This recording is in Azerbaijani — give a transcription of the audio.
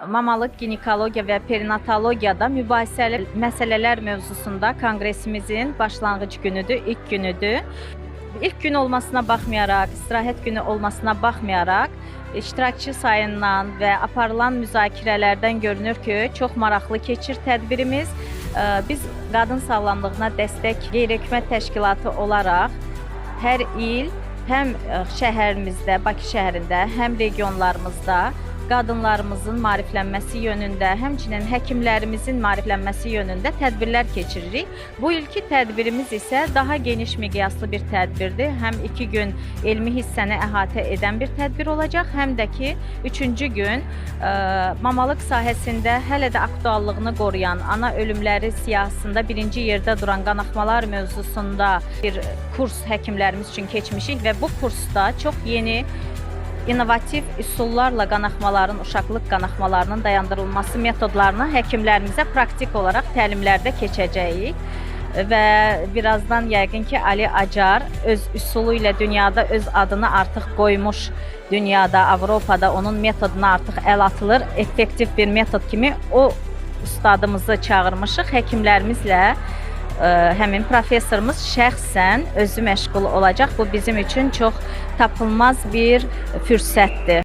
mamalıq ginekologiya və perinatologiyada mübahisəli məsələlər mövzusunda konqresimizin başlanğıc günüdür, ilk günüdür. İlk gün olmasına baxmayaraq, istirahət günü olmasına baxmayaraq, iştirakçı sayından və aparılan müzakirələrdən görünür ki, çox maraqlı keçir tədbirimiz. Biz qadın sağlamlığına dəstək qeyri-hökumət təşkilatı olaraq hər il həm şəhərimizdə, Bakı şəhərində, həm regionlarımızda qadınlarımızın maariflənməsi yönündə, həmçinin həkimlərimizin maariflənməsi yönündə tədbirlər keçiririk. Bu ilki tədbirimiz isə daha geniş miqyaslı bir tədbirdir. Həm 2 gün elmi hissəni əhatə edən bir tədbir olacaq, həm də ki, üçüncü gün mamalıq sahəsində hələ də aktuallığını qoruyan, ana ölümləri siyahısında birinci yerdə duran qanaxmalar mövzusunda bir kurs həkimlərimiz üçün keçmişik və bu kursda çox yeni innovativ üsullarla qanaxmaların, uşaqlıq qanaxmalarının dayandırılması metodlarını həkimlərimizə praktik olaraq təlimlərdə keçəcəyik. Və birazdan yəqin ki, Ali Acar öz üsulu ilə dünyada öz adını artıq qoymuş, dünyada, Avropada onun metoduna artıq əl atılır. Effektiv bir metod kimi o ustadımızı çağırmışıq. Həkimlərimizlə həmin professorumuz şəxsən özü məşğul olacaq. Bu bizim üçün çox tapılmaz bir fürsətdir.